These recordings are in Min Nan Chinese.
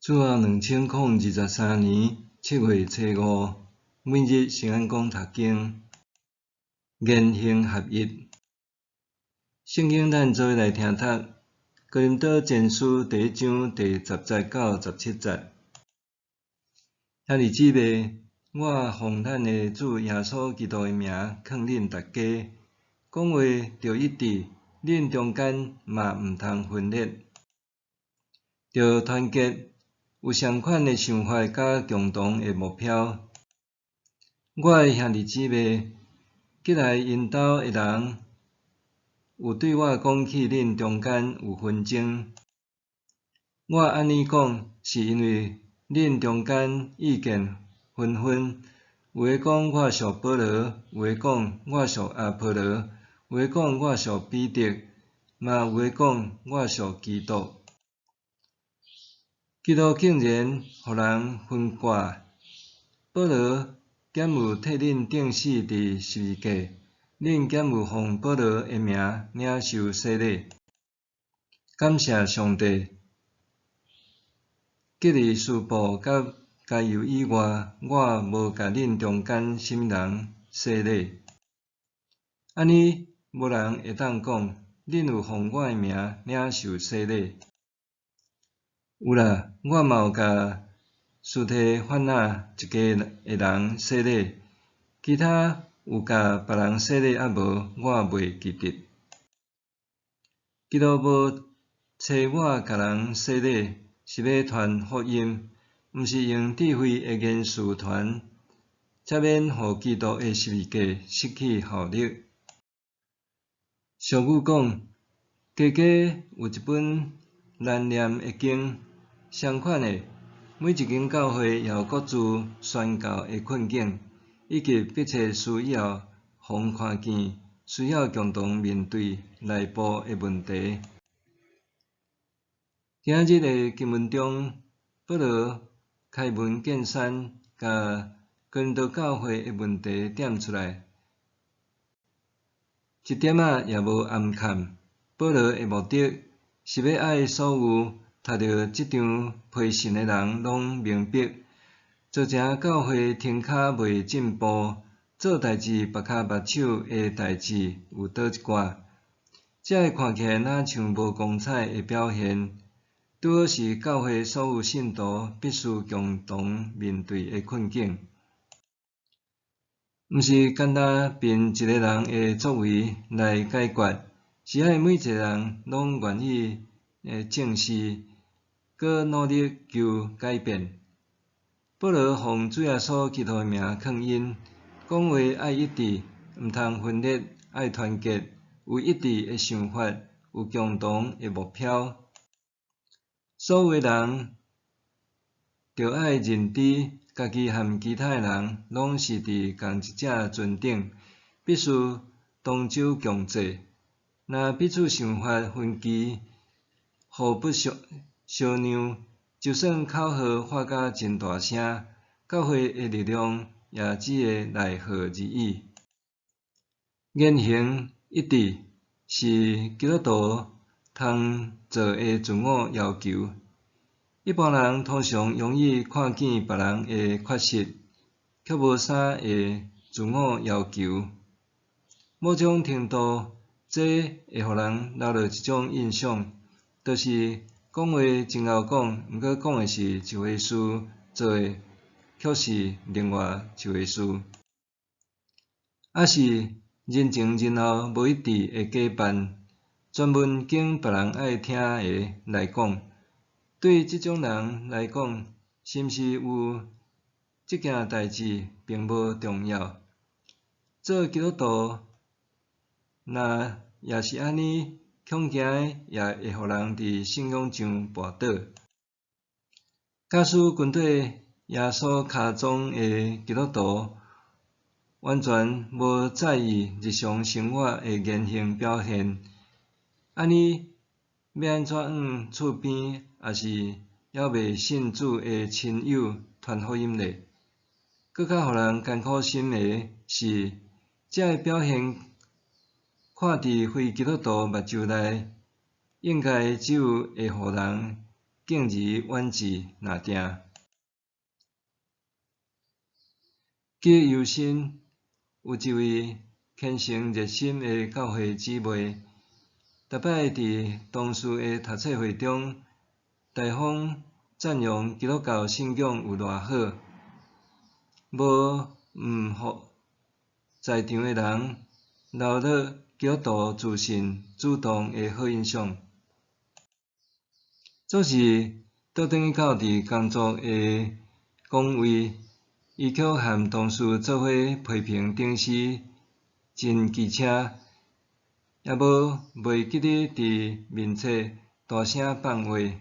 主後2023年7月初五，每日聖安講讀經，言行合一。聖經咱做伙來聽讀，哥林多前書第一章第10節到17節。兄弟姊妹，我奉咱的主耶穌基督的名，勸恁逐家，講話著一致，恁中間嘛毋通分裂，著團結，有相款的想法佮共同的目標。我的兄弟姊妹，寄來𪜶兜的人，有對我講起恁中間有紛爭。我按呢講，是因為恁中間意見紛紛，有的講我屬保羅，有的講我屬阿波羅，有的講我屬彼得，嘛有的講我屬基督。基督竟然予人分割，保羅敢有替恁釘死佇十字架？恁敢有奉保羅的名領受洗禮？感謝上帝，吉利斯布佮該猶以外，我無共恁中間啥物人洗禮。按呢，無人會當講，恁有奉我的名領受洗禮。有啦，我嘛有共司提反那一家的人洗禮，其他有共別人洗禮抑無，我袂記得。基督無差我共人洗禮，是欲傳福音，毋是用智慧的言辭傳，才免予基督的十字架失去效力。俗語講，家家有一本難念的經，相款的，每一間教會也有各自宣教的困境，以及迫切需要予人看見，需要共同面對內部的問題。今仔日的經文中，保羅開門見山，共哥林多教會的問題點出來，一點仔也無掩崁。保羅的目的是欲愛所有讀著這張批信的人攏明白，造成教會停跤袂進步，做代誌縛跤縛手的代誌有佗一寡？這个看起來若像無光彩的表現，拄好是教會所有信徒必須共同面對的困境。毋是干焦憑一个人的作為來解決，是愛每一个人攏願意正視，閣努力求改變。保羅奉主耶穌基督的名勸𪜶，講話愛一致，毋通分裂，愛團結，有一致的想法，有共同的目標。所有的人著愛認知，家己和其他的人攏是佇仝一隻船頂，必須同舟共濟。若彼此想法分歧，互不相相讓，就算口號喊甲真大聲，教會的力量也只會奈何而已。言行一致是基督徒通做的自我要求。一般人通常容易看見別人的缺失，卻無啥會自我要求。某種程度，這會予人留落一種印象，就是講話真𠢕講，毋過講的是一回事，做的卻是另外一回事。抑是人前人後無一致的假扮，專門揀別人愛聽的來講。對這種人來講，是毋是有這件代誌並無重要。做基督徒，若也是按呢，恐驚也會予人佇信仰上跋倒。假使跟綴耶穌跤蹤的基督徒，完全無在意日常生活的言行表現，按呢欲按怎向厝邊抑是猶未信主的親友傳福音咧？閣較予人艱苦心的是，這个表現看佇非基督徒目睭內，應該只有會予人敬而遠之若定。記憶猶新，有一位虔誠熱心的教會姊妹，逐擺佇同事的讀冊會中，大方讚揚基督教信仰有偌好，無毋予在場的人留落基督徒自信主動的好印象。總是倒轉去到佇工作的崗位，伊卻和同事做伙批評頂司真機車，也無袂記得佇面冊大聲放話。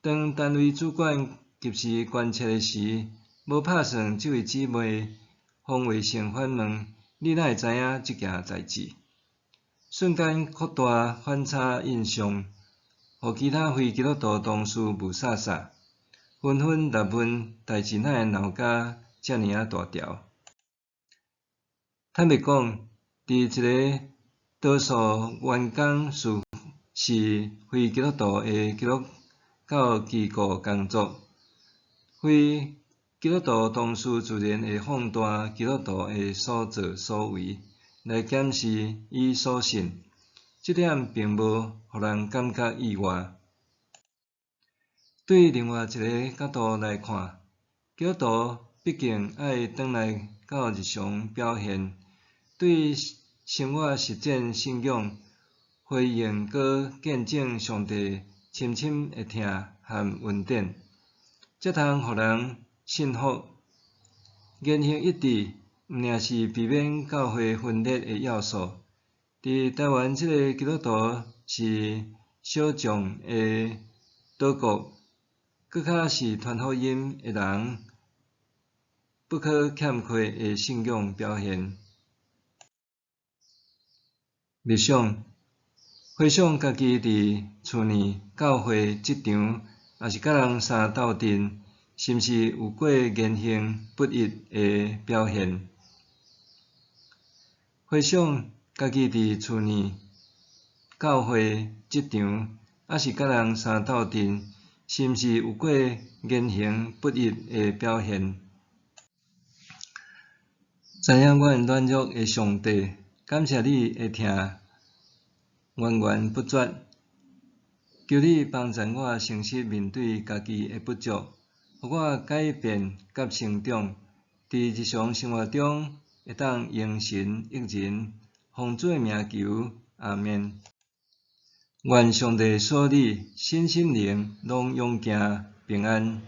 當單位主管及時關切的時，無拍算這位姊妹防衛性反問：你哪會知影這件代誌？瞬間擴大反差印象，予其他非基督徒同事霧煞煞，紛紛來問代誌哪會鬧甲遮爾仔大條。坦白講，佇一个多數員工是是非基督徒的基督教機構工作，非基督徒同事自然會放大基督徒的所作所為，來檢視伊所信，這點並無予人感覺意外。對另外一个角度來看，基督徒畢竟愛轉來到日常表現，對生活實踐信仰，回應閣見證上帝深深的疼和恩典，才通予人信服。言行一致，毋爾是避免教會分裂的要素。佇台灣這个基督徒是小眾的島國，閣較是傳福音的人不可欠缺的信仰表現。默想，回想家己佇厝內、教會、職場，抑是佮人相鬥陣，是毋是有過言行不一的表現？回想家己佇厝內、教會、職場，抑是佮人相鬥陣，是毋是有過言行不一的表現？知影阮軟弱的上帝，感謝你的疼源源不絕，求你幫助我誠實面對家己的不足，予我改變佮成長，佇日常生活中會當榮神益人，奉主的名求，阿們。願上帝賜你身心靈攏勇健平安。